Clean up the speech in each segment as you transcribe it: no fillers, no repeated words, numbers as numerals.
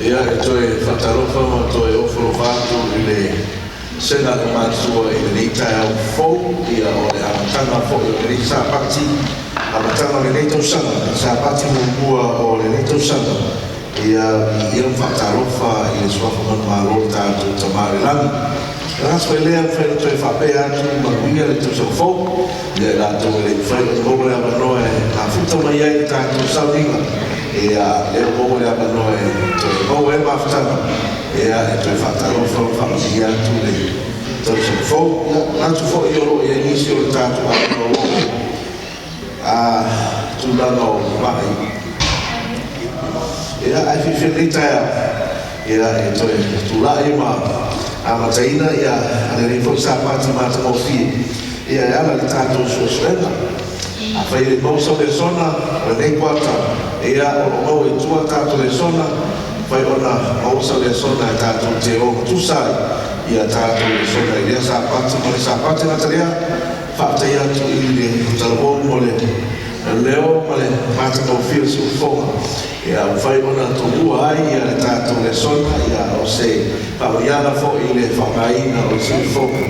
Ia, e toe faatalofa ma toe ofo alofa atu i le sega le matua i lenei taeao fou, ia o le amataga foi o lenei Sapati, amataga o lenei tausaga, Sapati muamua o lenei tausaga. Ia, ia faatalofa i le suafa manumalo o le tatou Tama i le Lagi. Lagato foi lea mafai ona toe faapea atu manuia le tausaga fou. Ia, i latou e le mafai ona maua le avanoa e mafuta mai ai le tatou sauniga. Ia, lea ua maua le avanoa e toe maua ai le mafutaga. Ia, e toe faatalofa ma faamanuia atu le tausaga fou. Ia, manatu foi o lo o i ai nisi o le tatou aiga o lo o tulaga o mai. Ia, ae fiafia lenei taeao, ia, e toe tulai ma amataina ia lenei foi Sapati matagofie, ia, e ala i le tatou suesuega. Afai e le maua sau lesona o lenei kuata, ia, o lo o maua i tua tatou lesona, fai ona maua sau lesona e tatou te ogatusa ai ia tatou lesona i lea Sapati ma le Sapati gata lea. Faafetai atu i le talavou mo le leo ma le matagofie o le siufofoga. Ia, ua fai ona tomua ai ia le tatou lesona, ia, o se faamanuiaga foi i le faaaogaina o le siufofoga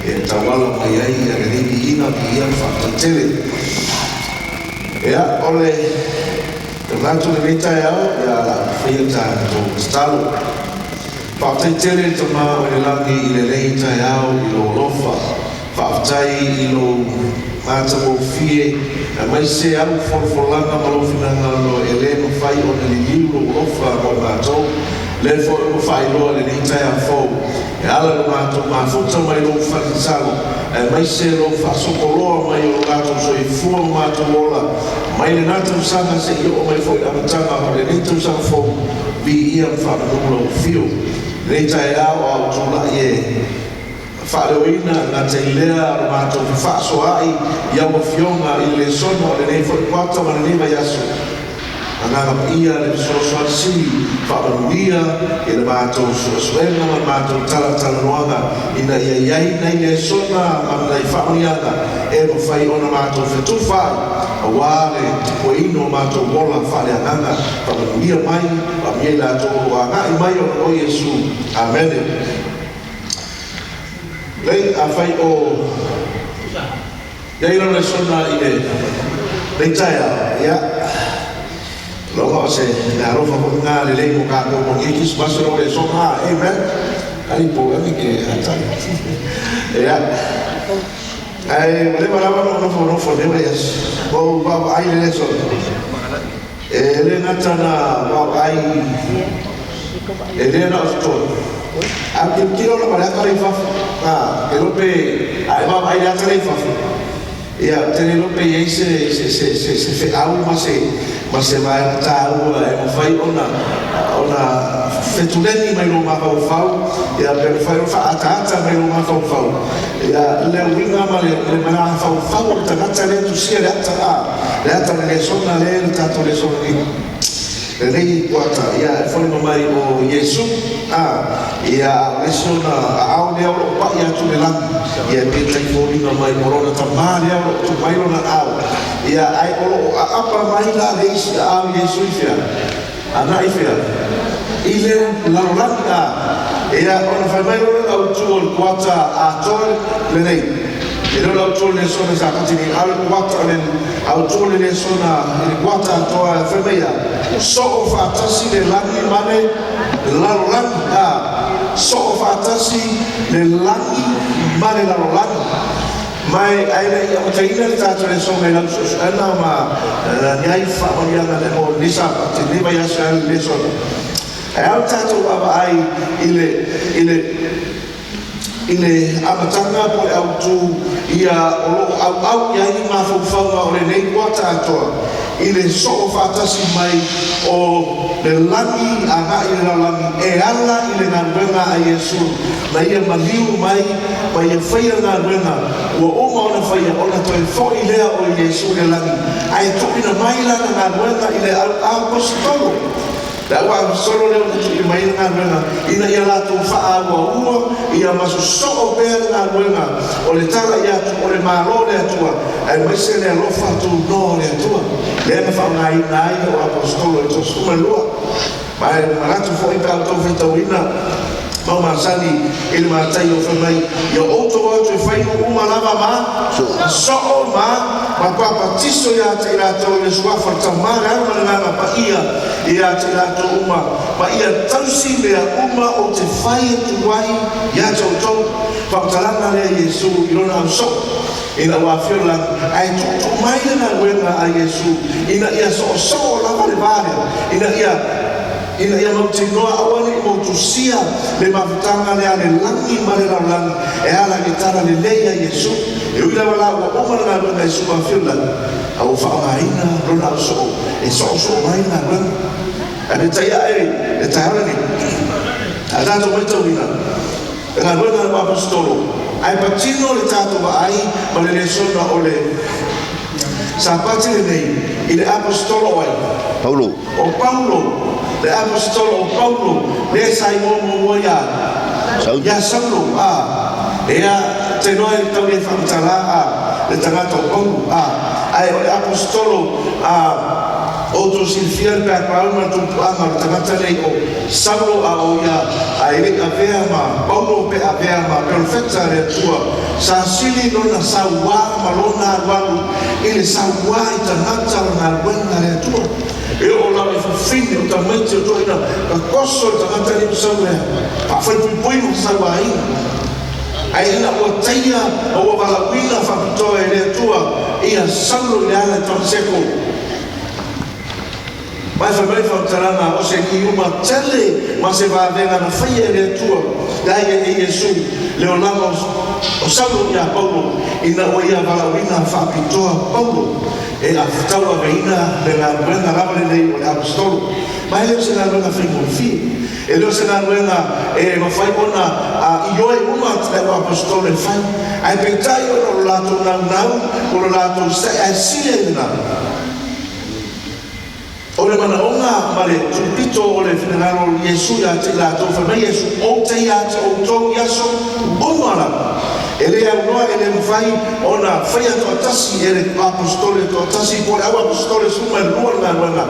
e tauala mai ai ia lenei viiga, viia ma faafetai tele. Ia, o le manatu lenei taeao, ia, la faia tatou tatalo. Faafetai tele le Tama o le lagi i lenei taeao i lou alofa. Faafetai i lou matagofie aemaise au folafolaga ma lou finagalo e le mafai ona liliu lou alofa mo i matou. Lea foi ua faailoa lenei taeao fou e ala i lo matou mafuta mai lou fale tatalo, aemaise lou faasokoloa mai o lo matou soifua ma matou ola mai lena tausaga seia oo mai foi i le amataga o lenei tausaga fou. Viia ma faamanu lau afio. Lenei taeao a o tulai e faaleoina gata i lea o le matou fefaasoaai i au afioga i le lesona o lenei foi kuata ma lenei vaiaso. Agaga Paia le fesoasoani sili, faamanuia i le matou suesuega ma le matou talatalanoaga ina ia i ai nai lesona ma nai faamanuiaga e mafai ona matou fetufa ai aua le tapuaiina o matou ola faaleagaga. Faamanuia mai, faamanuia i latou o lo o agai mai ona o Iesu. Amene. Lei afai o iai lau lesona i le lenei taeao, ia, loga o se meaalofa foi lena lelei mo tatou mo nei Kisimasi lau lesona. Amen. Ali po ane ke atali. Ia, ae ua leva lava na nofonofo nei vaiaso ua ou vaavaai le lesona. E le gata na vaavaai, e le na o totonu. A tilotilo lava le ata lea i fafo, a, ke lope a e vaavaai le ata lea i fafo, ia, te le iloa pe i ai se feau ma se vaega taua e mafai ona fetuleni mai lou mafaufau, ia, pe mafai ona faaataata mai lou mafaufau, ia, le uiga ma le mafaufau o le tagata lea tusia le ata, a le ata o le lesona lea, le tatou lesona nei lenei kuata. Ia, e foliga mai o Iesu, a, ia, o le isi ona aao lea o loo pai atu le lagi, ia, pe taifoliga mai o lona Tamā lea o loo tu mai lona aao, ia, ai o loo aapa mai la le isi aao Iesu i fea, agai fea i le lalolagi, a, ia, ona fai mai lona autu o le kuata atoa lenei. E le o le autu o le lesona Sapati nei, a o le kuata o le autu o le lesona i le kuata atoa. E fai mai ia, soo faatasi le lagi ma le lalolagi, a, soo faatasi le lagi ma le lalolagi. Mai ai le i amataina le tatou lesona i lau suesuega ma ni ai faamanuiaga le o lenei Sapati, lenei vaiaso e ala i le lesona, e ao tatou vaavaai i le amataga po le autu, ia, o loo auau i ai mafaufauga o lenei kuata atoa i le soo faatasi mai o le lagi agai i le lalolagi e ala i le galuega a Iesu na ia maliu mai ma ia faia galuega ua uma ona faia, ona toe fo'i lea o Iesu i le lagi, ae tuuina mai lana galuega i le aposetolo, le au aposetolo lea ona tuuina mai le galuega ina ia latou faauaua ia ma sosoo pea le galuega o le tala i atu o le Malo o le Atua aemaise le alofa tunoa o le Atua lea na faaaogaina ai o aposetolo e 32. Ma e manatu foi pe a outou faitauina mau masani i le Mataio fai mai, Ia outou o atu e fai nuu uma lava ma soo ma papatiso ia te i latou i le suafa o le Tama, le Alo ma le Agaga Paia ia te i latou uma, ma ia tausi mea uma ou te fai atu ai ia te outou. Faamatalaga lea a Iesu i lona ausoo ina ua afio i le lagi, ae tuutuu mai le galuega a Iesu ina ia soosoo lava le va lea, ina ia mautinoa aua ne i motusia le mafutaga lea a le lagi ma le lalolagi e ala i le tala lelei a Iesu. E ui lava la ua uma le galuega a Iesu ma afio i le lagi, a ua faaaogaina lona ausoo e soosoo mai le galuega. Ae peitai a'e le taeao lenei, a tatou matauina le galuega a le aposetolo, ae patino le tatou vaai ma le lesona o le Sapati lenei i le aposetolo o ai? Paulo. O Paulo, le aposetolo o Paulo, lea sa igoa muamua ia Saulo. Ia Saulo. Ea te iloa e tau le faamatala le tagata o Paulo, ae o le aposetolo. Outou silafia le background ma le tupuaga o le tagata nei o Saulo, a o ia ae le i avea ma Paulo pe avea ma perofeta a le Atua. Sa sili lona sauā ma lona alualu i le sauā i tagata o le galuega a le Atua. E oo lava i fafine o tamaiti o toeaiina, tatoso le tagata nei o Saulo ea faafalepuipui ma sauāina. Ae ina ua taia ma ua valaauina faapitoa e le Atua ia Saulo i le ala i Tamaseko, mai fai mai faamatalaga o se liuga tele ma se vavega na faia e le Atua ia ia e Iesu le olaga o Saulo ia Paulo, ina ua ia valaauina faapitoa Paulo e tauaveina le galuega lava lenei o le aposetolo. Ma e le o se galuega faigofie, e le o se galuega e mafai ona ioe uma le au aposetolo e fai, ae peitai ona o lo latou naunau, o lo latou sa'i ae sili ai lena o le manaoga ma le tulupito o le finagalo o Iesu ia te i latou. Fai mai Iesu, “Ou te ia te outou i aso uma lava.” E le aunoa, e le mafai ona faia toatasi e le aposetolo toatasi po o le au aposetolo 12 le galuega.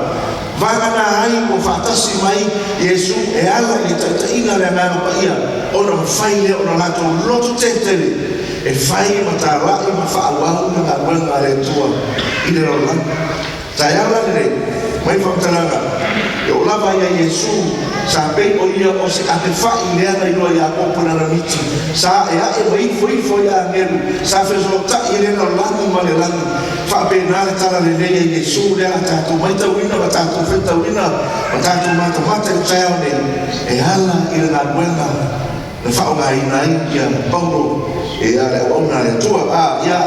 Vagana ai ua faatasi mai Iesu e ala i le taitaiga le Agaga Paia, ona mafai lea ona latou loto tetele e fai ma tala'i ma faaauau le galuega a le Atua i le lalolagi. Taeao la lenei, mai faamatalaga e oo lava ia Iesu sa pei o ia o se apefa'i lea na iloa Iakopo i lana miti, sa a'ea'e ma ifoifo ia agelu, sa fesoota'i e le lalolagi ma le lagi. Faapena le tala lelei a Iesu lea a tatou matauina ma tatou faitauina ma tatou matamata i le taeao nei e ala i le galuega na faaaogaina ai ia Paulo e le auauna a le Atua. Ia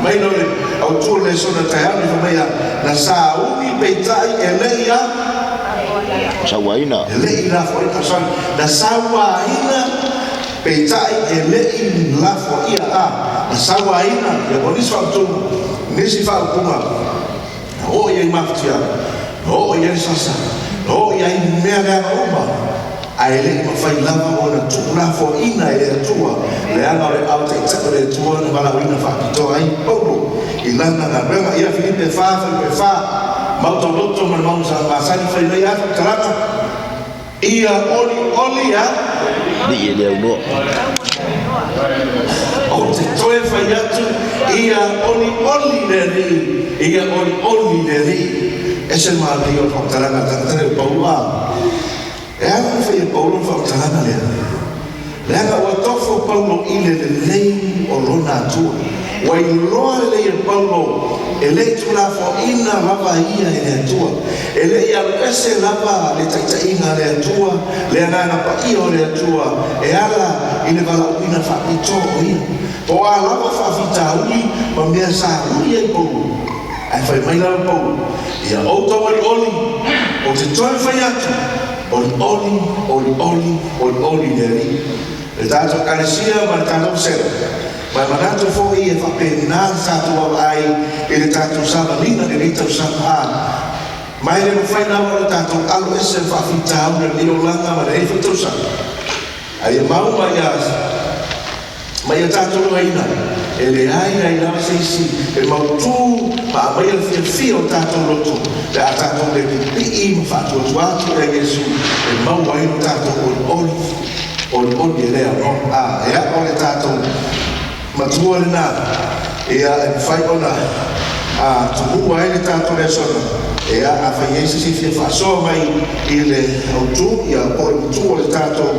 mai lo le autu o le lesona taeao ni fai mai ia na sauni peitai e le i a Sauaina. E le i lafoaina, sorry, na sauaina peitai e le i lafoaia. Na sauaina ia o nisi faaputuga, nisi faaupuga, na oo i ai mafatia, na oo i ai le sasa, na oo i ai mea leaga uma, ae le i mafai lava ona tuulafoaina e le Atua leaga o le ao taita'i o le Atua na valaauina faapitoa ai Paulo i lana galuega. Ia Filipe 4 Filipe 4 mautauloto ma le mau masani fai mai a faamatalaga ia oli oli a Alii e le aunoa. Ou te toe fai atu, ia oli oli le Alii, ia oli oli le Alii. Ese le manaia o le faamatalaga tagata o Paulo. E ala na fai e Paulo le faamatalaga lea, leaga ua tofo Paulo i le lelei o lona Atua. Ua iloa lelei e Paulo e le i tuulafoaina lava ia e le Atua, e le i alu ese lava le taitaiga a le Atua, le Agaga Paia o le Atua e ala i le valaauina faapitoa o ia. Po o a lava faafitauli ma mea sa ui ai Paulo, ae fai mai lava Paulo, “Ia outou olioli, ou te toe fai atu, olioli, olioli, olioli le Alii.” Le tatou Ekalesia ma le tatou vasega, ma e manatu foi e faapena le tatou vaavaai i le tatou savaliga lenei tausaga. Ma e le mafai lava o le tatou alo ese le faafitauli o lenei olaga ma lenei foi tausaga. Ae ia mau ma ia Ma ia tatou iloaina, e leai leai lava se isi e mautu ma aumaia le fiafia o tatou loto pe a tatou le pipii ma faatuatua atu ia Iesu e maua ai lo tatou olioli, olioli e le aoga. Ia, o le tatou matua lena, ia, e mafai ona tumua ai le tatou lesona. Ia, afai e i ai se isi e fia faasoa mai i le autu, ia, po o le matua o le tatou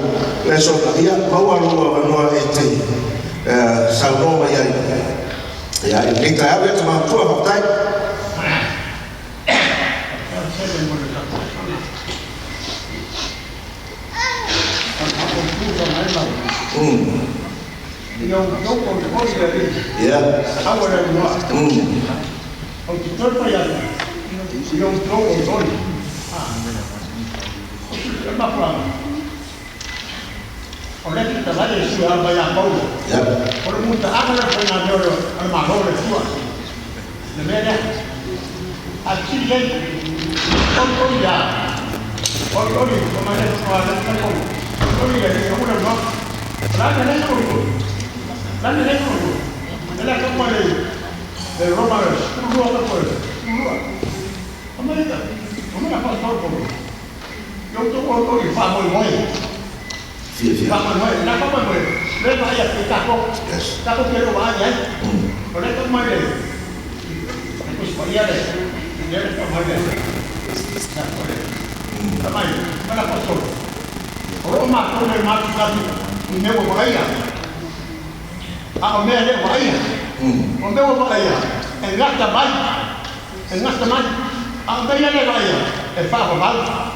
lesona, ia, maua lou avanoa e te saunoa mai ai. Ia, i lenei taeao, ia, tama matua, faafetai. Ia. Ia. Fiafia. Yes.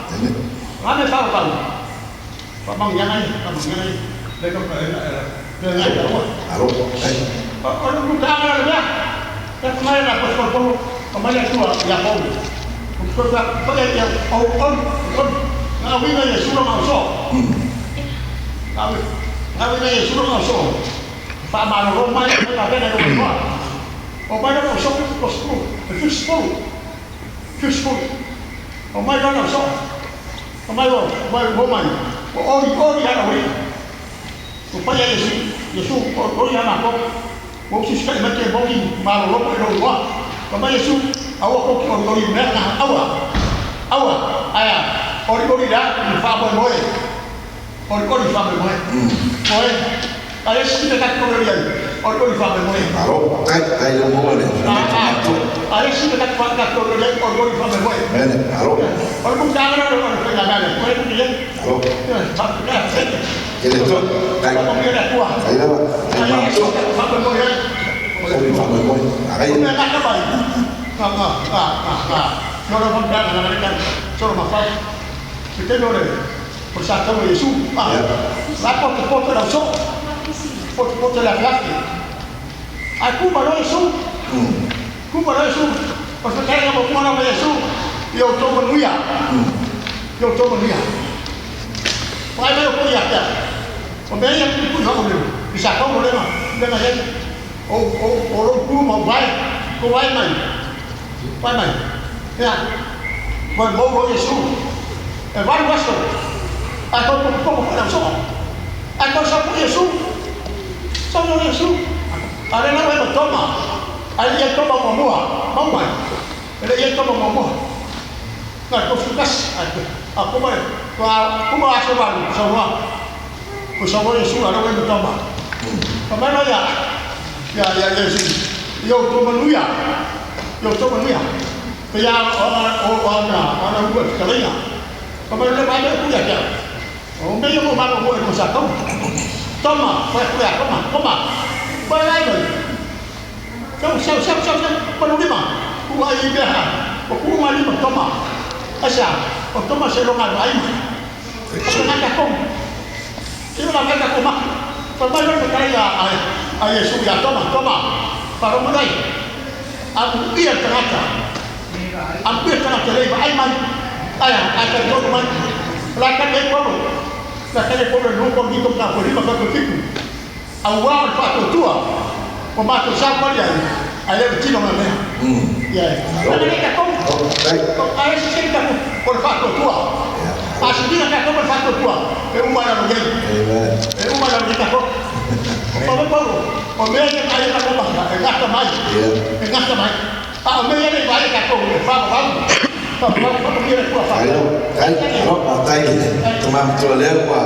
Amen. Alo. Ai. Alo. Tai, tai le maua le. Amen. Alo. Alo. Ke le to. Tai. Tai lava. Tai matua. Oi faamoemoe. Agai. Tai. Amen. Ai, tai tama lea ua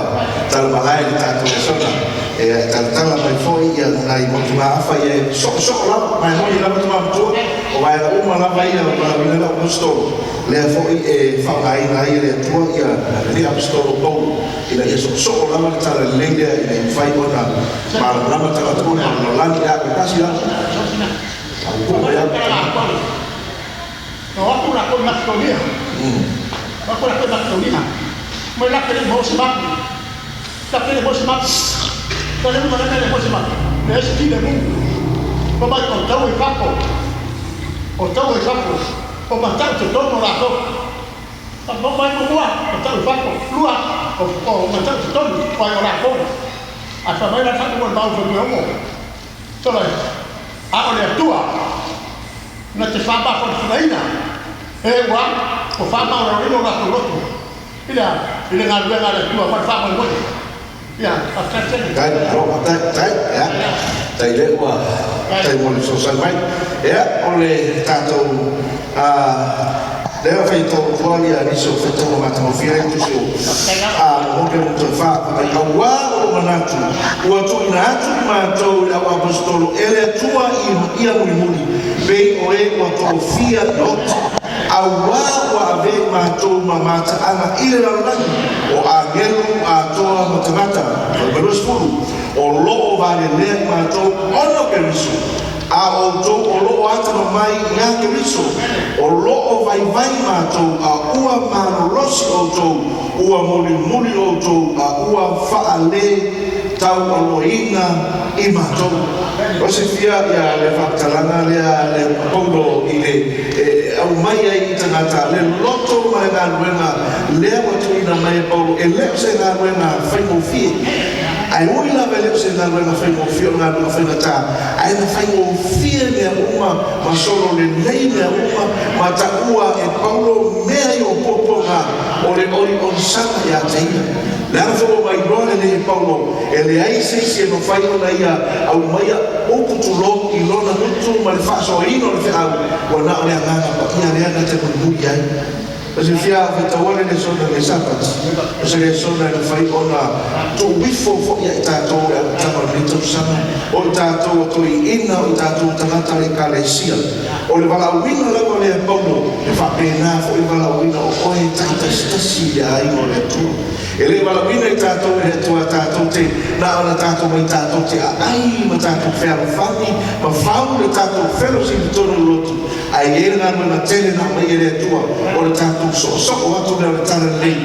talamalae le tatou lesona e talatala mai foi ia nai motugaafa ia e soosoo lava mai moni lava tama matua o vaega uma lava ia o valaauina le aposetolo lea foi e faaaogaina ai e le Atua ia lenei aposetolo Paulo ina ia soosoo lava le tala lelei lea ina ia mafai ona malamalama tagata uma ma lalolagi a pe tasi lava. No aku la ko Macedonia. Aku la ko Macedonia. Mai la kele mo se ma. La kele mo se ma. La le mo la kele mo se ma. Le se ti le mu. Ko mai ko tau i kapo. O tau i kapo. O ma tau te tono la ko. A mo mai mo mua o tau i kapo. Lua o ma tau te tono pai o la ko. A fa mai la fa mo mau fo mo. Tolo. A o le atua. Na te whāma whanawhanaina. E wā, o whāma o rino la lotu. Ila, ila ngā ruenga le tua, whāma whāma moe. Ia, a tētene. Tai, ro, tai, tai, ia. Tai le ua, tai mo le sosai mai. Ia, o le tātou, lea fai tau tua ia nisi o whaitau matagofie le tusi o a mo ke mo toe wha mai auā o lo manatu ua tuuina atu i matou i le au aposetolo e le Atua i ia mulimuli pei o e ua tofia loto auā ua ave i matou ma mataaga i le lalolagi o agelu atoa ma tagata o le 20 o loo valelea i matou ona o Keriso a outou o loo atamamai iā Keriso o loo vaivai matou a ua malolosi outou ua mulimuli outou a ua faalē taualoina i matou. O se fia ia le faamatalaga lea le Paulo i le aumai ai i tagata le loto ma le galuega lea ua tuuina mai e Paulo e lē o se galuega faigofie ae ui lava e lē o se galuega faigofie o le galuega faigatā ae na faigofie mea uma ma solo lelei mea uma ma taua e Paulo mea i o puapuaga o le oliolisaga iā te ia le ala foi ua mailoa lelei e Paulo e leai se isi e mafai ona ia aumaia upu tulou i lona gutu ma le faasoaina o le feau ua na o le Agaga Paia lea na te mulimuli ai. O se fia faitaua le lesona le Sapati o se lesona e mafai ona tuuifo foi ia i tatou e amataga o lenei tausaga o i tatou atoiina o i tatou tagata le Ekalesia o le valaauina lava lea Paulo e faapena foi le valaauina o oe taitasitasi i le aiga o le Atua e lē valaauina i tatou e le Atua tatou te na ona tatou mai tatou te aai ma tatou fealofani ma fau le tatou fellowship i totonu o lotu ae iai le galuega tele na aumai e le Atua o le tatou soosoo atu lea o le tala lelei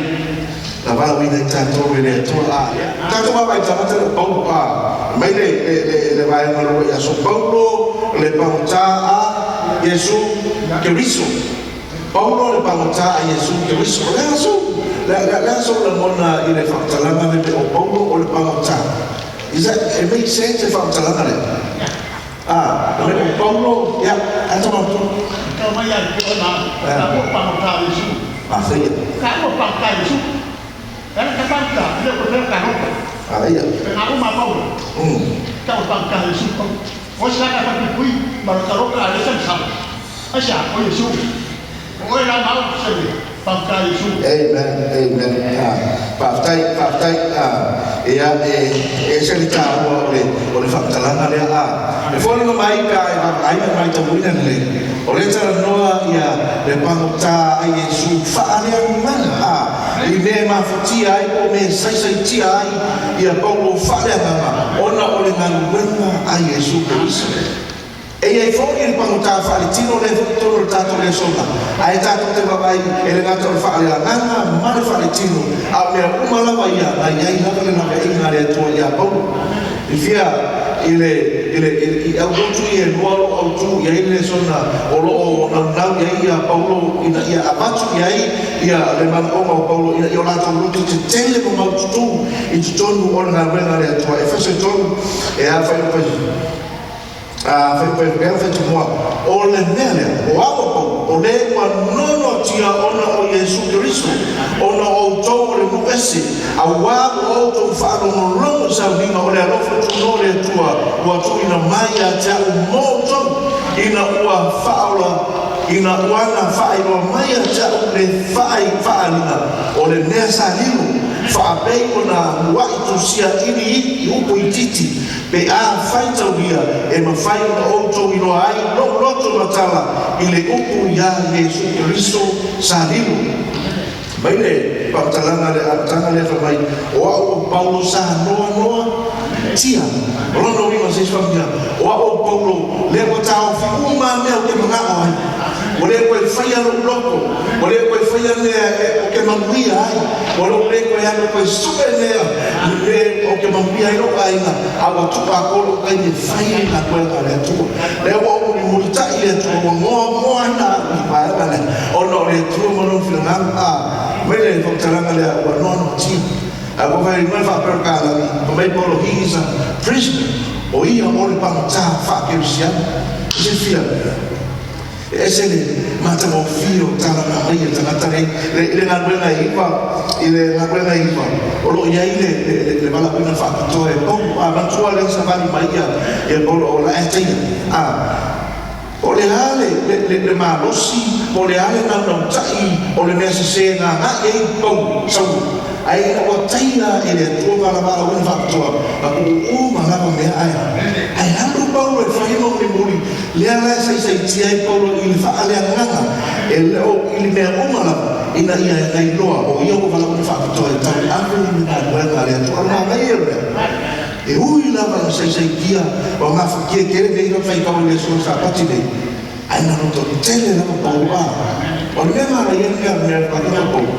na valaauina i tatou e le Atua a tatou vaavaai tagata le Paulo a mai le vaega lua i aso Paulo le pagotā a Iesu Keriso. Paulo le pagotā a Iesu Keriso o le aso le aso lagona i le faamatalaga le o Paulo o le pagotā. Is that, it makes sense le faamatalaga lea a le o Paulo ia ata matu. Ka mai ai ke ona, ka mo pa mo ta Yesu. A feia. Ka mo pa ta Yesu. Ka ka pa ta, le ko te ka ropa. A ia. Pe nga uma Paulo. Ka mo pa ta Yesu. O sa ka pa pui, ma ka roka le sa sa. Asa o Yesu. O la mau se pa ta Yesu. Amen, amen. Faafetai, faafetai. Ia e se le taua o le faamatalaga lea a e foliga mai pe a e vaavaai ma maitauina lelei o le talanoa ia le pagotā a Iesu faaleagaga a i mea e mafatia ai po o mea e saisaitia ai ia Paulo faaleagaga ona o le galuega a Iesu Keriso e iai foi le pagotā faaletino lea foi totonu o le tatou lesona ae tatou te vaavaai e le gata o le faaleagaga ma le faaletino a o mea uma lava ia na iai lava le laveaiga a le Atua iā Paulo i fia i le i le i aulotu ia e lua o loo autū i ai le lesona o loo naunau i ai ia Paulo ina ia avatu i ai ia le manaoga o Paulo ina ia o latou loto tetele ma maututū i totonu o le galuega a le Atua. Efeso 3 e a fai a fai fai fai tumua o le mea lea o au o Paulo o le ua nono atia ona o Iesu Keriso ona o outou o le nuu ese auā ua outou faalogologo i sauniga o le alofa tunoa o le Atua. Atua ua tuuina mai ia te a'u mo outou, ina ua faaola ina ua na faailoa mai ia te a'u le faaaliga o le mea sa lilo, faapei ona mua'i tusia i upu itiiti, pe a faitaulia e mafai ona outou iloa ai lo'u loto matala i le upu iā Iesu Keriso sa lilo. Mai le faamatalaga le amataga lea fai mai, o a'u o Paulo sa noanoa tia. O lona uiga o se isi faamanuiaga, o a'u o Paulo lea ua taofi uma lava mea ou te mana'o ai. Ua le toe faia lo'u loto, ua le toe faia mea ou te manuia ai, ua lou le toe alu e toe sue mea ou te manuia ai lo'u aiga, a ua tuu atoa lo'u taimi e fai ai galuega a le Atua. Lea ua ou mulimulita'i i le Atua, ua noanoa a'u i le vaega lea, ona o le Atua ma Lona finagalo. A mai le faamatalaga lea ua noanoatia. Ae ua fai mai faa-Perekalani, fai mai Paulo, he is a prisoner, o ia o le pagota faa-Kerisiano. E silafia, e ese le matagofie o tala na aumai e le tagata nei i le galuega e 9, i le galuega e 9 o lo o i ai le valaauina faapitoa e Paulo. A manatua lea savali mai ia Paulo o la e taia. A po o le a le malosi, po o le a le naunauta'i o le mea sesē na agai ai Paulo, Saulo, ae ina ua taia e le Atua ma lana valaauina faapitoa, na tuu uma lava mea ae ae alu Paulo e fai ma mulimuli. Lea la e saisaitia ai Paulo i le faaleagaga e le o i le mea uma lava ina ia e nailoa o ia ua valaauina faapitoa e tauave le galuega a le Atua. O le manaia o le mea, e ui lava ina saisaitia ua gafatia tele nei na faitau i le aso Sapati nei, ae na loto tele lava Paulo. A o le mea manaia le mea mea a Paulo,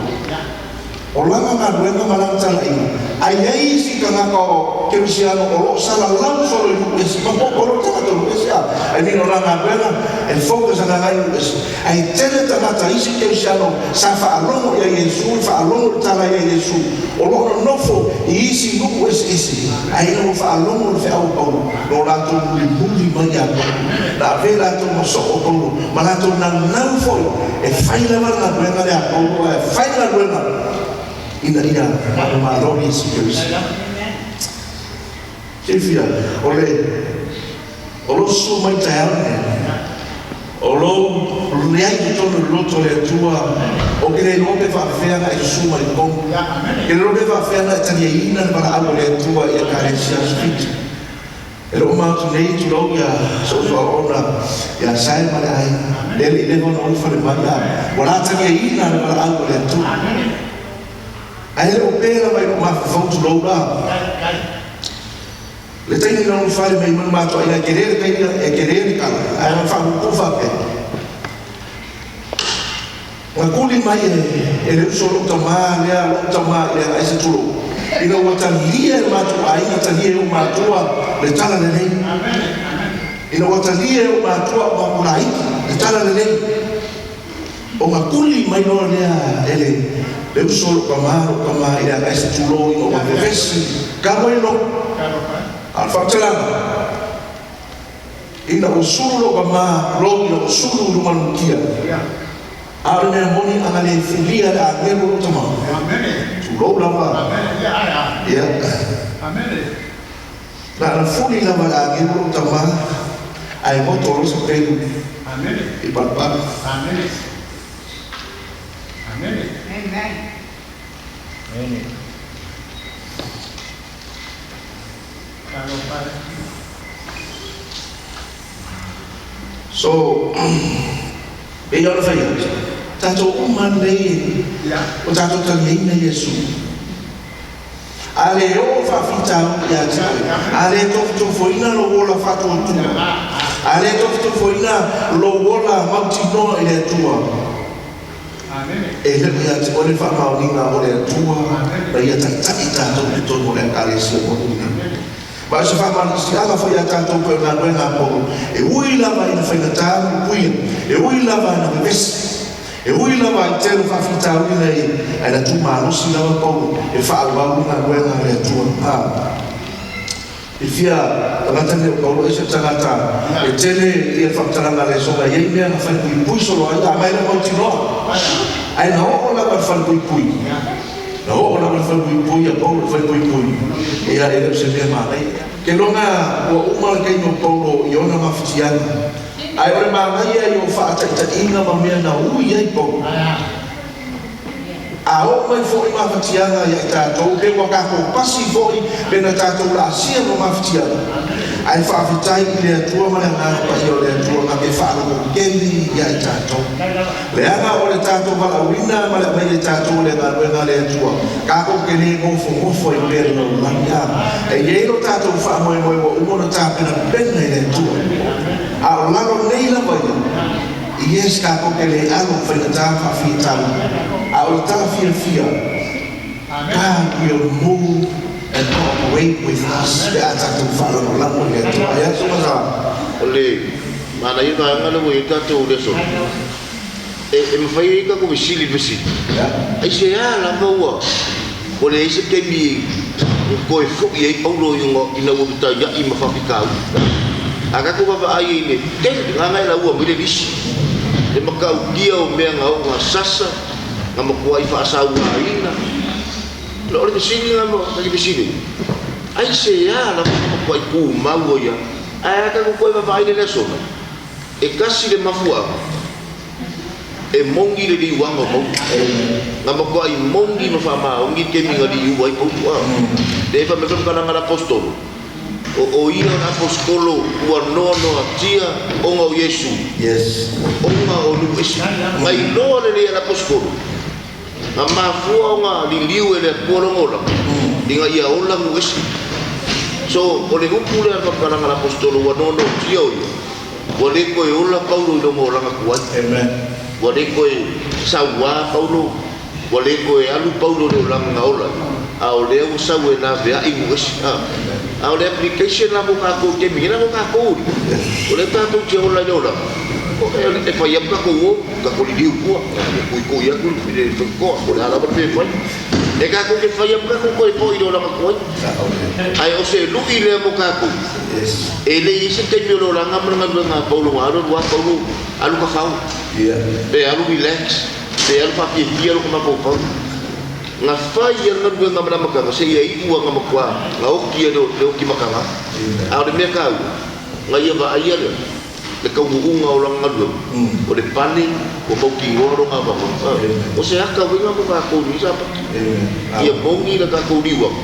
o lana galuega ma lana talaiga, ae i ai isi tagata o kerisiano o lo o salalau solo i nuu ese. Ma po o tagata o nuu ese a I mean, o lana galuega e focus agaga i nuu ese, ae tele tagata isi kerisiano sa faalogo ia Iesu, faalogo le tala ia Iesu, o lo o nonofo i isi nuu eseese, ae ina ua faalogo le feau o Paulo, no latou mulimuli mai ia Paulo, na ave latou ma soo o Paulo ma latou naunau foi e fai lava le galuega lea a Paulo, ae fai le galuega ina ia manumalo Iesu Keriso. Silafia, o le o lou susu mai taeao lenei, o lou leai i totonu o le loto o le Atua, ou te le iloa pe faafefea ona e susu mai totonu. Ke le iloa pe faafefea ona e taliaina le valaau o le Atua i Ekalesia Aso Fitu. E loo maotu nei tulou ia so'u soaoona ia sae ma le aiga, lea le i leva ona ou fale mai, a ua la taliaina le valaau o le Atua. Ae le o pe lava i lou mafaufau tulou la. Le taimi na ou fale mai ma le matou aiga, e tele le taimi, e tele le tala, ae na faapuupuu faapea. Na tuli mai e le uso lou tamā lea, lou tamā i le agaese tulou, ina ua talia e le matou aiga, talia e ou matua le tala lelei. Ina ua talia e ou matua o matou laiti le tala lelei. Ona tuli mai loa lea e le uso lou tamā, lou tamā i le agaese tulou ina ua vevesi talu ai lotu. A o le faamatalaga, ina ua sulu lou tamā lou ina ua sulu i luga o le mutia. A o le mea moni ana le fulia le agelu o lou tamā. Tulou lava. Ia. Na ona fuli lava le agelu o lou tamā, ae goto loa sa pelu i palupalu. So, pei ona fai atu, tatou uma lenei o tatou taliaina Iesu. A le oo faafitauli ia te oe, a le tofotofoina lou ola faatuatua, a le tofotofoina lou ola mautinoa i le Atua, e le o ia te oe le faamaoniga o le Atua na ia taitai tatou i totonu o le Ekalesia moni lenei. Ma o se faamalosiaga foi ia tatou pei o le galuega a Paulo, e ui lava ina faigata le puipuia, e ui lava ina vevesi, e ui lava i tele o faafitauli nei, ae na tumalosi lava Paulo e faaauau le galuega a le Atua. A i fia tagata nei o Paulo, ese le tagata e tele ia le faamatalaga a le soga, e i ai mea na falepuipui solo ai, a mai le mautinoa. Ae na oo lava i le falepuipui. Na oo lava i le falepuipui a Paulo i le falepuipui, ia e le o se mea manaia. Keloga ua uma le taimi o Paulo i ona mafatiaga, ae o le manaia ia o faataitaiga ma mea na ui ai Paulo. A oo mai foi mafatiaga ia i tatou, pe ua tatou pasi foi pe na tatou laasia ma mafatiaga, ae faafetai i le Atua ma le Agaga Paia o le Atua na te faalototele ia i tatou. Leaga o le tatou valaauina ma le aumaiga i tatou o le galuega a le Atua, tatou te le nofonofo ai pea i le lalolagi, a. E i ai lo tatou faamoemoe ua uma ona tapenapena e le Atua. A o lalo nei lava ia, yes, tatou te le alo i faigata ma faafitauli, a o le tala fiafia, God will move and cooperate with us pe a tatou faalagolago i le Atua. Ia atu ma sa. O le manaia vaega lea ua i ai tatou i le aso nei, e mafai ai tatou fesili i le fesili, aisea lava ua leai se taimi e toe foi ai Paulo ina ua fetaiai ma faafitauli? A tatou vaavaai i le tele gagae laua mai le lisi, le matautia o mea na oo na sasa, na matuai faasauaina. O le fesili lena na te fesili ai, aisea lava na matuai tumau ai lava? Ae a tatou toe vaavaai i le aso nei, e tasi le mafuaaga, e moni le liuaga o Paulo. Na matuai moni ma faamaoni le taimi na liua ai Paulo. Lea e fai mai le faamatalaga a le Aposetolo, o ia o le Aposetolo ua noanoatia ona o Iesu, ona o nuu ese. Na iloa lelei e le Aposetolo, na mafua ona liliu e le Atua lona olaga, ina ia ola nuu ese. So, o le upu lea a le faamatalaga a le Aposetolo ua noanoatia o ia, ua le toe ola Paulo i lona olaga tuai. Ua le toe sauā Paulo, ua le toe alu Paulo i le olaga na ola ai, a o lea ua sau e laveai nuu ese. A o le application la mo tatou i taimi nei, la mo tatou o lea tatou te ola i le olaga, e fai atu tatou o, tatou liliu i tua, tuitui atu le faitotoa, po o le a lava le mea e fai. E tatou te fai atu tatou toe foi i le olaga tuai. Ae o se lui lea mo tatou, e le i i ai se taimi o le olaga ma le galuega a Paulo na alu alu lava Paulo alu kafao, pe alu relax, pe alu faafiafia lona mafaufau. Na fai lava le galuega ma le amataga seia iu lava na matua na oti ai le oti mataga. A o le mea taua, na ia vaaia lea le taunuuga o lana galuega, o le pane ua mautinoa lona avanoa. O se ata uiga mo tatou i lenei Sapati, ia moni le tatou liuaga,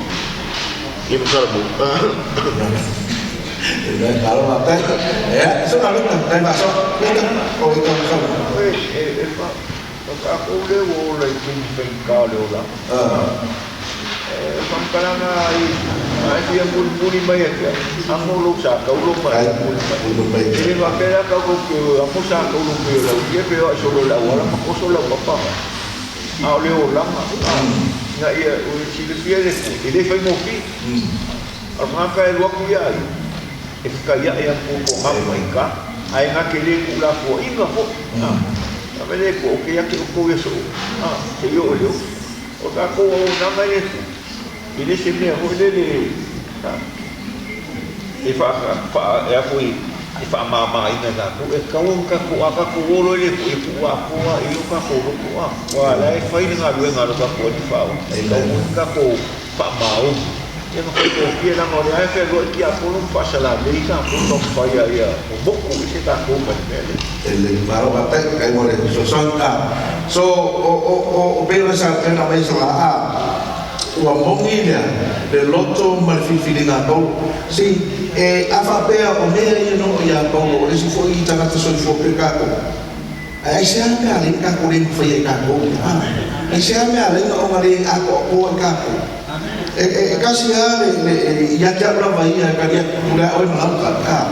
ia ma Salamone. Malo faafetai. Ia, so na luta, tai faasoa. Luta, o i tau sau. E o tatou lea ua ola i taimi faigata o le olaga. E faamatalaga ai, a e fia mulimuli mai ia te au, amo lou sa taulo ma e mulimuli mai. E le faapea la tatou te amo sa taulo pei o le aulia pe o ai solo i le auala ma toso lau papa. A o le olaga, ina ia silafia e le Atua, e le faigofie. O le tagata e alu atu ia ia, e fetaiai atu o toga ma ita, ae na te le tuulafoaiina foi. A mea le Atua, ou te ia te outou i aso uma, seia oo i le oti. O le tatou auaunaga i le Atua, e le se mea foi lele e e faamamaina e tatou. E tatau ona tatou, a tatou o loa i le Atua, ia tuuatoa i ai o tatou loto, aua o la e fai le galuega a lo tatou Alii Faaola. E tatau foi ona tatou faamaoni. Ia na faigofie leaga o lea lava e fealuai tiapolo ma faasalalei tatou taumafai a ia momoku ese tatou mai le mea lea. Lelei malo faafetai faafetai mo le fesoasoani a so o o o o pei ona sa pei ona aumai sa a ua moni lea le loto ma le filifiliga a Paulo see e a faapea o mea ia na oo ia Paulo o le isi foi tagata soifua pea tatou Ae aisea mea alai na tatou le mafaia e tatou ia? Aisea mea alai na ona le atoatoa i tatou? E tasi lava le, ia te au lava ia e tali atu, pule a oe ma lau tali.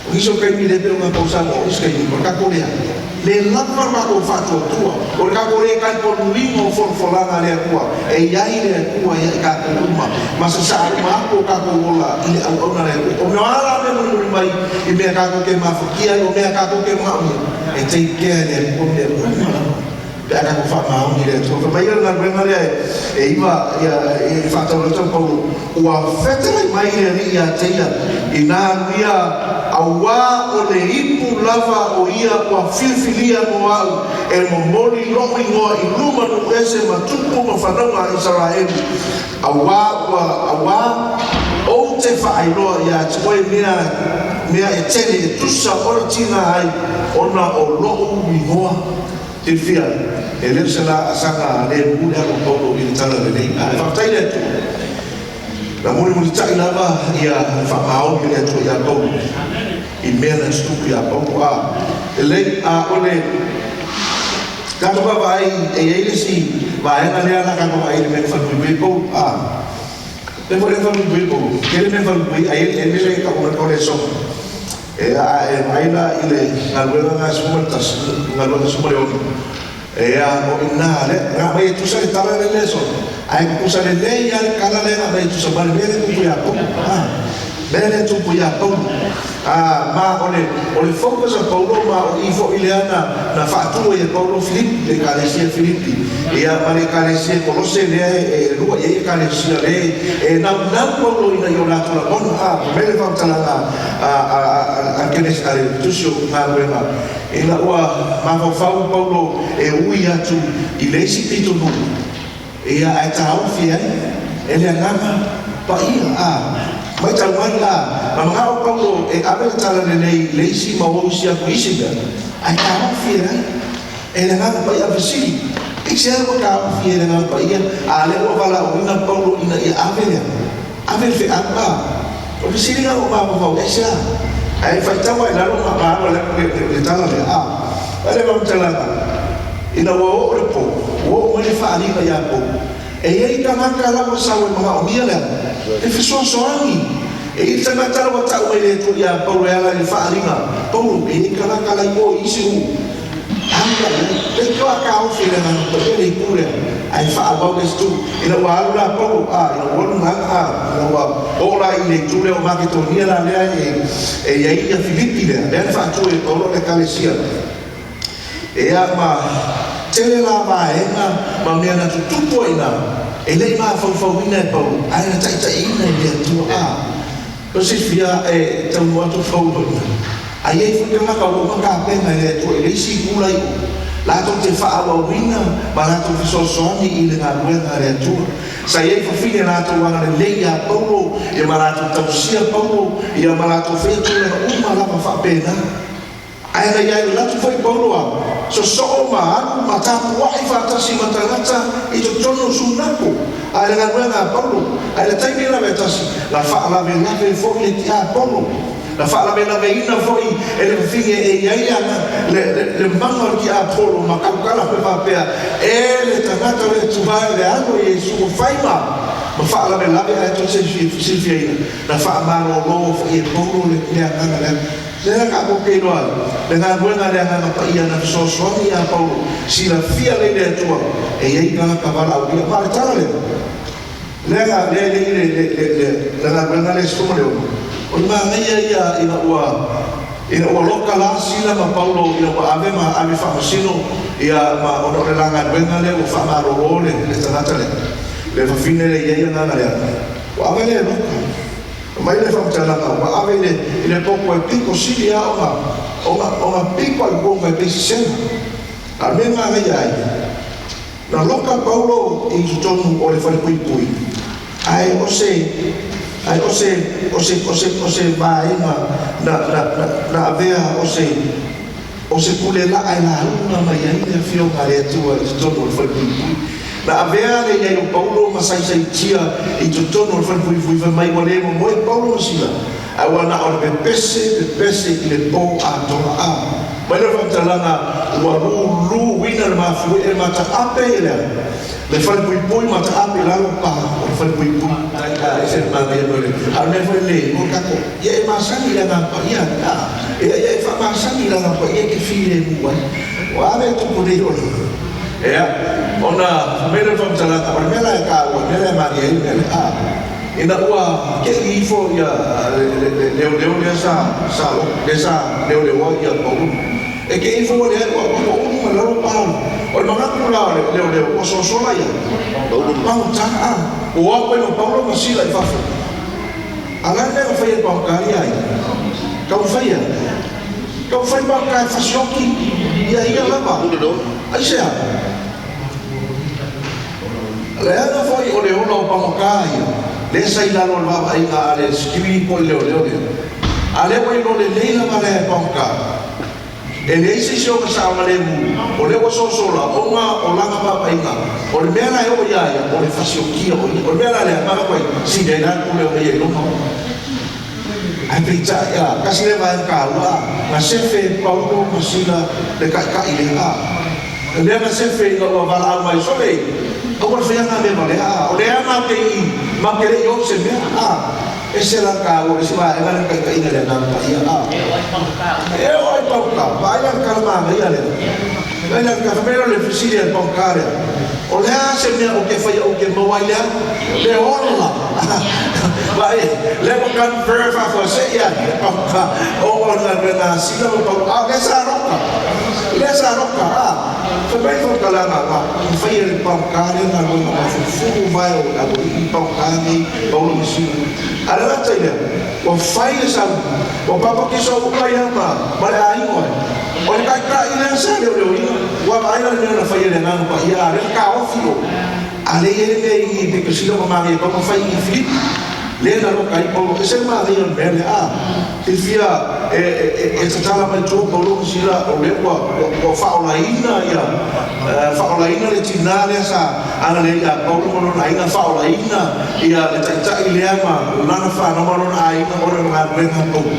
O nisi o taimi le pei ona tou saunoa, o isi taimi o le tatou leai. Le lava le tatou faatuatua, o le tatou le talitonuina o folafolaga a le Atua, e i ai le Atua ia i tatou uma, ma sasaa uma atu o tatou ola i le auauna a le Atua. O mea a la mea mulimuli mai i mea tatou te mafatia ai, o mea tatou te manaomia, e take care e le Atua mea uma lava pe a tatou faamaoni i le Atua. Fai mai le galuega lea e iva ia e faatau atu Paulo, ua fetalai mai le Alii ia te ia, inā alu ia auā o le ipu lava o ia ua filifilia mo au e momoli lo'u igoa i luma nuu ese ma tupu ma fanauga a Isaraelu, auā ua auā Ou te faailoa iā te oe mea mea e tele e tusa ona tiga ai ona o loʻu igoa. Silafia, e le o se laasaga lemu le alu a Paulo i le tala lelei, ae faafetai i le Atua, na mulimulitaʻi lava ia le faamaoni o le Atua iā Paulo i mea na tutupu iā Paulo. A lelei, a o le tatou vaavaai, e i ai le isi vaega lea la tatou vaai i le mea na falepuipui ai Paulo. A lea foi le falepuipui ai Paulo, tele mea na falepuipui ai, ai le mea lea e tau o le aso. E a e vaai la i le galuega na 11, galuega 16, ea o i ina lea, na aumai e tusa le tala lea le aso, ae tusa lelei lava le tala lea na aumai e tusa ma le mea lea e tupu ia Paulo. A, mea lea e tupu ia Paulo. A, ma o le, o le focus a Paulo ma o i foi lea na, na faatu ai e Paulo Filipi, le Ekalesia Filipi, ia ma le Ekalesia Kolose lea e lua i ai Ekalesia lea e naunau Paulo ina ia o latou lagona. A, fai mai le faamatalaga a Kenesi a le tusi o galuega, ina ua mafaufau Paulo e ui atu i le isi pitonuu, ia ae taofi ai e le Agaga Paia. A matau mai la, na manao Paulo e ave le tala lelei i le isi mau o isi atu i isi mea, ae taofi ai e le Agaga Paia. A fesili, aisea ua taofi e le Agaga Paia, a lea ua valaauina Paulo ina ia ave lea? Ave le feau a o le fesili lena ua mafaufau ese a ae faitau ai lalo ma ma alu ai le tala lea a o le faamatalaga ina ua oo le po ua oo mai le faaaliga ia Paulo e i ai tagata la ua sau e manaomia le le fesoasoani e i ai le tagata la ua tau mai le Atua ia Paulo e ala i le faaaliga Paulo e i ai tagata la i o i isi nuu Alu la i ai. Pei toa taofi e le Agaga Paia le itu lea, ae faaauau le isi itu. Ina ua alu la Paulo, a, ina ua alu gaga, a, ina ua oo la i le itu lea o Maketonia la lea e, e i ai ia Filipi lea, lea na faatu e Paulo le Ekalesia. Ea ma tele la vaega ma mea na tutupu ai ina, e le i mafaufauina e Paulo, ae na taitaiina e le Atua, a. O silafia e taunuu atu Paulo i ina, a i ai foi tagata ua uma tapena e le Atua i le isi itula i o, latou te faaauauina ma latou fesoasoani i le galuega a le Atua. Sa i ai fafine latou agalelei ia Paulo, ia ma latou tausia Paulo, ia ma latou faia tulaga uma lava faapena. Ae na i ai atu foi Paulo a sosoo ma alu ma tapuai faatasi ma tagata i totonu o Sunako, a le galuega a Paulo. Ae le taimi lava e tasi, na faalavelave foi le tiapolo, na faalavelaveina foi e le fafine e i ai ana le, le, le maga o le tiapolo ma tautala foi faapea, E le tagata le Atua e le Alo Iesu ua fai ma, ma faalavelave ae tou te silifiaina, na faamalolo foi e Paulo le, le agaga lea. Lea tatou te iloa ai le galuega a le Agaga Paia na fesoasoani iā Paulo, silafia lea i le Atua e i ai tagata valaaulia. Ma o le tala lea, lea na, lea e le i le, le, le, le, le galuega lea 16, o le manaia ia ina ua, ina ua loka la Sila ma Paulo ina ua ave ma ave faamasino ia ma ona o le la galuega lea ua faamalolo le, le tagata lea, le fafine lea e i ai agaga leaga, ua ave lea e loka. Mai le faamatalaga ua ave i le i le popo e pito sili lava ona ona ona pito ai uo mai pei sesena. A o le mea manaia ai, na loka Paulo i totonu o le falepuipui, ae o se ae o se o se o se o se vaega na na na na avea o se O se pule laa e lauga mai ai le Afioga a le Atua i totonu o le falepuipui. Na avea le i ai o Paulo ma saisaitia i totonu o le falepuipui fai mai ua le momoe Paulo ma Sila, ae ua na o le pepese, pepese i le po atoa. A mai le faamatalaga ua luluina le mafuie ma taape i le Le falepuipui ma taape i lalo pa o le falepuipui tai a ese le manaia mai le a o le mea foi lenei mo tatou ia e masani i le Agaga Paia a ia ia e faamasani i le Agaga Paia e te filemu ai ua ave e tupu nei o le ea ona fai mai lea o le faamatalaga o le mea la e taua le mea la e malie ai le mea lea a ina ua tei ifo ia le le le leoleo lea sa sa lea sa leoleoa ia Paulo. E ke ifo ua leai ua ua ulu mai lalo pa o le manatu la o le leoleo ua sosola ia pagota a ua o atu ai ma Paulo ma Sila i fafo. A la le mea na faia e pagota ia ai? Taumafai ia taumafai pagota e fasioki ia ia lava. Aisea? Leaga foi o le ola o pagota ia. Lea sa i lalo o le vaavaaiga a le security po o le leoleo lea. A lea ua iloa lelei lava lea e Paoka, e leai se isi o ona saogalemu, o lea ua sosola ona o lana vaavaaiga. O le mea la e oo iā ia, o le fasiokia o ia. O le mea la lea, matou ai, sili ai la le pule ona ia i lona ola. Ae peitai, a, tasi lea vaega taua, a, na sefe e Paulo ma Sila le taitai lea, a. O lea na sefe ina ua valaau mai, Sole, aua le faia na mea valea, a. O lea matou te i i, matou te le i o i se mea, a. Ese la le taua o le isi vaega lea na taitaiina e le Agaga Paia, a. E oo lava i pagota, vaai la i le tala manaia lea. Vaai la i le tala, fai mai lea o le fesili a le pagota lea, O le a se mea ou te faia ou te maua ai le a? Le ola. Vaai, lea ua convert faafuasei a le pagota ona o le galuega a Sila ma Paulo, a o lea sa roka. Lea sa roka, a. Fai mai le faamatalaga, na fai e le pagota lea galuega mafuafua vae o le aualii pagota nei, Paulo ma Sila. A o le gata i lea, Ua fai le sauni, ua papatiso uma ia ma ma le aiga ai. O le taitai lea sa leoleoina, ua vaai la le mea na faia e le Agaga Paia, a o lea na taofi o, a lea e i ai le mea i i pito sili ona manaia tau na fai i Filipi, lea na loka ai Paulo. Ese le manaia o le mea lea, a silafia e, e, e tatala mai tua Paulo ma Sila, o lea ua, ua, ua faaolaina ia, faaolaina le tina lea sa agalelei ia Paulo ma lona aiga, faaolaina ia le taitai lea ma lana fanau ma lona aiga ona o le galuega a Paulo.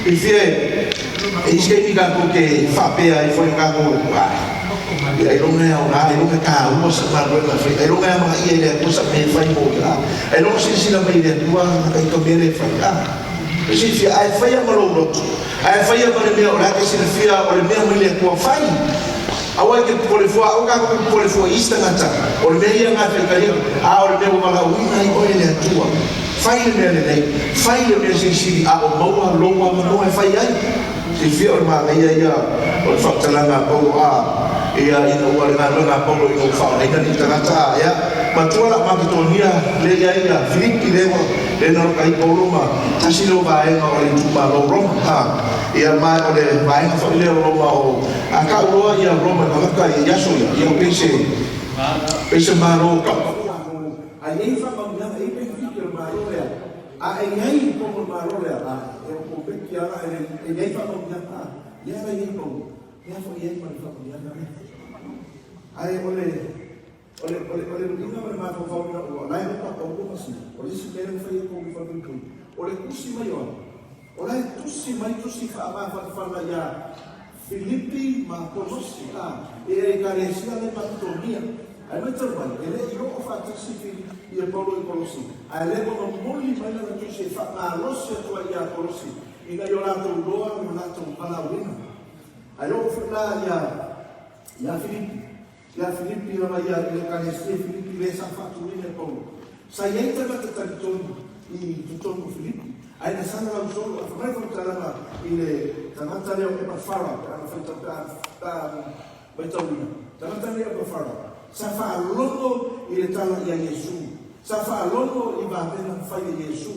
Silafia e isi taimi tatou te faapea ai foi tatou, Ai, ailoga e aoga, ailoga e taua sa galuega e fai, ailoga e amanaia e le Atua sa mea e fai mo ia, ailoga silasila mai le Atua na taita mea lea e fai. A, silafia, a e faia ma lou loto, a e faia ma le mea o la e te silafia o le mea mai le Atua, fai. Aua e te popole fua, aua tatou te popole fua i isi tagata, o le mea ia na e faitalia, a o le mea ua valaauina ai oe e le Atua. Fai le mea lelei, fai le mea silisili, a o maua lou avanoa e fai ai. Silafia o le manaia ia o le faamatalaga a Paulo a ia ina ua le galuega a Paulo ina ua faaogaina ni tagata a ea matua la Maketonia lea i ai ia Filipi lea ua lea na loka ai Paulo ma tasi lea o vaega o le itumalo o Roma a ia ma o le vaega foi lea o Roma o a tau loa ia Roma e tagata i aso ia ia pei se pei se malo tau a i ai faamanuiaga e i ai penefiti o le malo lea A e i ai i totonu o le Malo lea, a e o poloketi lava e e i ai faamanuiaga, a lea la e i ai Paulo, lea foi e i ai ma le faamanuiaga lea. Ae o le, o le, o le, o le luiga ma le mafaufau ina ua, o la e loka Paulo ma Sila, o le isi mea lea ua fai e Paulo i falepuipui, o le tusi mai o ai? O la e tusi mai tusi faamafanafana iā Filipi ma Kolosi, a e Ekalesia le Makedonia. Ae matau mai, e le i oo faatasi Filipi ia Paulo i Kolosi, ae leva ona moli mai lana tusi e faamalosi atu ai iā Kolosi ina ia o latou loa lo latou valaauina. Ae oo foi la ia iā Filipi, iā Filipi lava ia i le Ekalesia i Filipi lea sa faatuina e Paulo. Sa i ai tagata talitonu i totonu o Filipi, ae na salalau solo, a fai mai le faamatalaga i le tagata lea o Epafara, pe a na faitau, pe a, pe a matauina, tagata lea Epafara, sa faalogo i le tala ia Iesu, sa faalogo i vavega na fai e Iesu,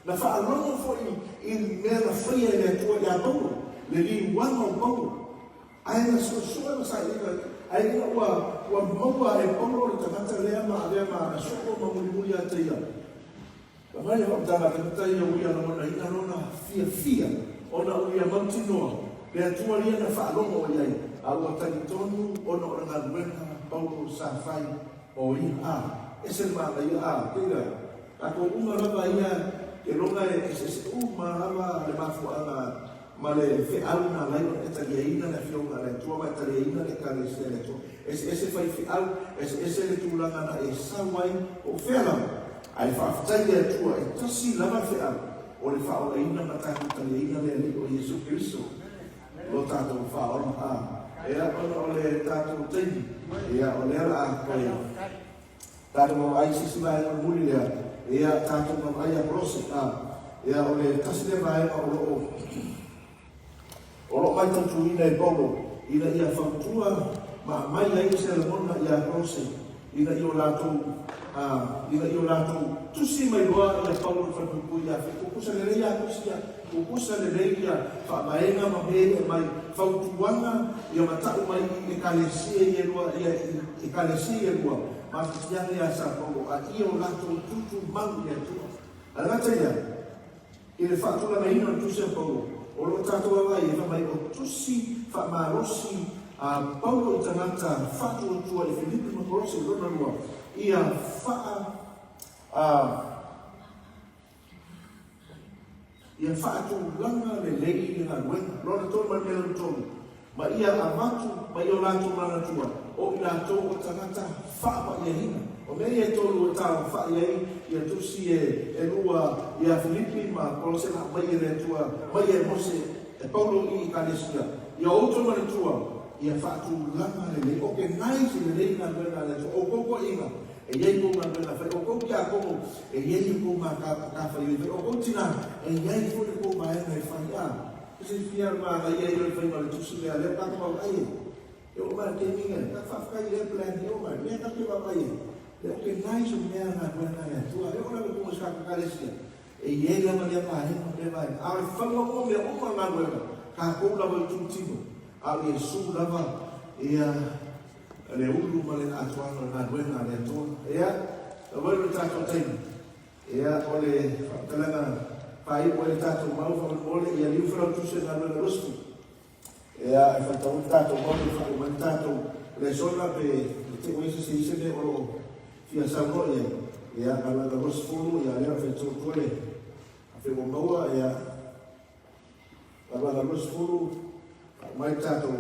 na faalogo foi i mea na faia e le Atua ia Paulo, le liuaga o Paulo. Ae na suesue ma sailiga ai ina ua ua maua e Paulo le tagata lea ma avea ma ana soo ma mulimuli ia te ia. Ka mai le faamatalaga tagata ia ua ia lagonaina lona fiafia ona ua ia mautinoa le Atua ia na faalogo i ai, a ua talitonu ona o le galuega Paulo sa fai o ia. A, ese le manaia, a, keira, tatou uma lava ia ke loga e eseese uma lava le mafuaaga Ma le feau na alai ona e taliaina le Afioga a le Atua ma e taliaina le Ekalesia a le Atua. Eseese faifeau, eseese le tulaga na e sau ai po o fea lava. Ae faafetai i le Atua e tasi lava le feau, o le faaolaina ma tatou taliaina le Alii o Iesu Keriso, lo tatou faaola. A, ea ona o le tatou taimi, ia o lea la a toe tatou vaavaai i se isi vaega mulimuli lea, ia tatou vaavaai ia Kolose, a, ia o le tasi lea vaega o lo o o lo o matautuina e Paulo ina ia fautua ma aumai ai se lagona ia Kolose. Ina ia o latou, ina ia o latou tusi mai loa ia Paulo i le falepuipui ia tutusa lelei ia tusi ia, tutusa lelei ia faavaega ma mea ia e aumai, fautuaga ia ma tau mai i Ekalesia ia e lua, ia Ekalesia ia e lua, mafatiaga ia sa Paulo, a ia o latou tutumau i le Atua. Ae le gata i lea, I le faatulagaina o le tusi a Paulo, o lo o tatou vaavaai ai, fai mai o tusi faamalosi a Paulo i tagata faatuatua i Filipi ma Kolose i lona lua, ia faa, a, ia faatulaga lelei le galuega. Lona tolu ma le mea lona tolu, Ma ia avatu mai i o latou manatua, o i latou o tagata faapaiaina. O mea ia e tolu e tauafa'i ai ia tusi e lua ia Filipi ma Kolose na aumai e le Atua mai e Mose e Paulo i Ekalesia, ia outou manatua, ia faatulaga lelei, organize lelei galuega a le Atua, outou toeaiina e i ai kou galuega e fai, outou tiakono e i ai kou matafaioi e fai, outou tina e i ai foi le kou vaega e fai, a. E silafia le manaia ia o le faiga o le tusi lea, lea ua tatou vaavaai ai. E oo mai i le taimi lenei, tatou faafetai i lea plan e oo mai, lea tatou te vaavaai ai, le organize o mea galuega a le Atua. E oo la i luma o se tatou Ekalesia, e i ai lava lea vaega ma lea vaega. A o le faiga uma o mea uma o le galuega, tatou lava i itutino, a o Iesu lava ia le ulu ma le atoaga o le galuega a le Atua. Ia, talu ai lo tatou taimi. Ia, o le faamatalaga faaiu ai le tatou mau faamolemole, ia liu Failautusi o le galuega 20. Ia, e faitau le tatou mau e faaiu ai le tatou lesona pe te i se isi mea o lo o fia saunoa i ai. Ia, galuega 20, ia lea o faitau atu le afe ua maua, ia, galuega 20, faaiu mai le tatou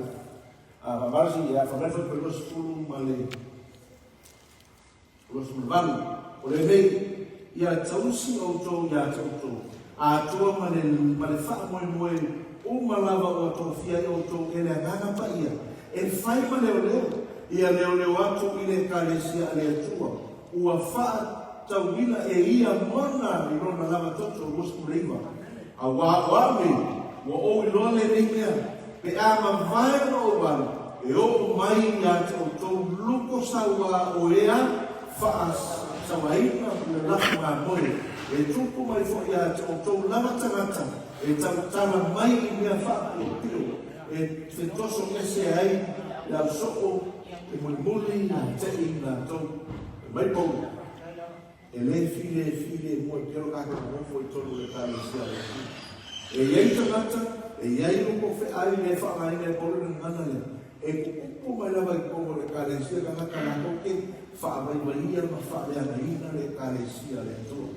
faamalosi, ia, fai mai foi pe 20 ma le 28. O lenei, ia tausi outou ia te outou, atoa ma le, ma le faamoemoe uma lava ua tofia ai outou e le Agaga Paia, e fai ma leoleo, ia leoleo atu i le Ekalesia a le Atua, ua faatauina e ia mana i lona lava toto. 29. Auā o au nei, ua ou iloa lenei mea, pe a mavae ona ou alu, e oo mai ia te outou luko sauā o ea faasauaina le lafo mamoe, e tupu mai foi ia te outou lava tagata e tautala mai i mea faapiopio e fetoso ese ai le ausoo e mulimuli ia te i latou. E mai Paulo. E le filefile mua i pea lo tatou nonofo i totonu o le Ekalesia a le Atua. E i ai tagata, e i ai loko feai le faaaogaina e Paulo le gagana lea, e tuupu mai lava i totonu o le Ekalesia tagata latou te faavaivaia ma faaleagaina le Ekalesia a le Atua.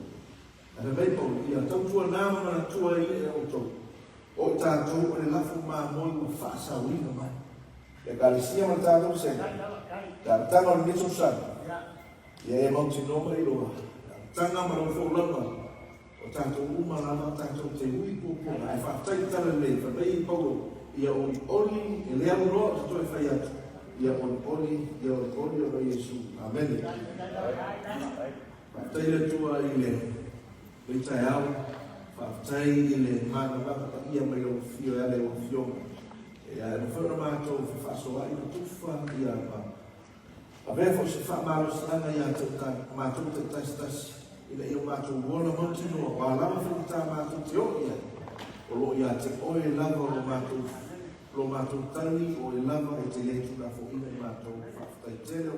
Ae fai mai Paulo, Ia tautuana ma manatua ai e outou, o i tatou o le lafo mamoe ua faasaoina mai. Le Ekalesia ma le tatou vasega, le amataga o lenei tausaga, Ia e mautinoa mai loa amataga ma lau folauga o tatou uma lava tatou te ui puapuaga. Ae faafetai le tala lelei, fai mai i Paulo, ia olioli, e le aunoa o se toe fai atu, ia olioli, ia olioli ona o Iesu. Amene. Faafetai le Atua i le lenei taeao, faafetai i le manavaka paia mai lau afio e ala i lau afioga. Ia e mafai ona matou fefaasoaai ma tufa ia ma Avea foi se faamalosiaga ia te matou taitasitasi, ina ia matou ola mautinoa, o a lava faigata matou te oo i ai, o lo o ia te oe lava lo matou, lo matou tali, o oe lava e te le tuulafoaiina i matou. Faafetai tele.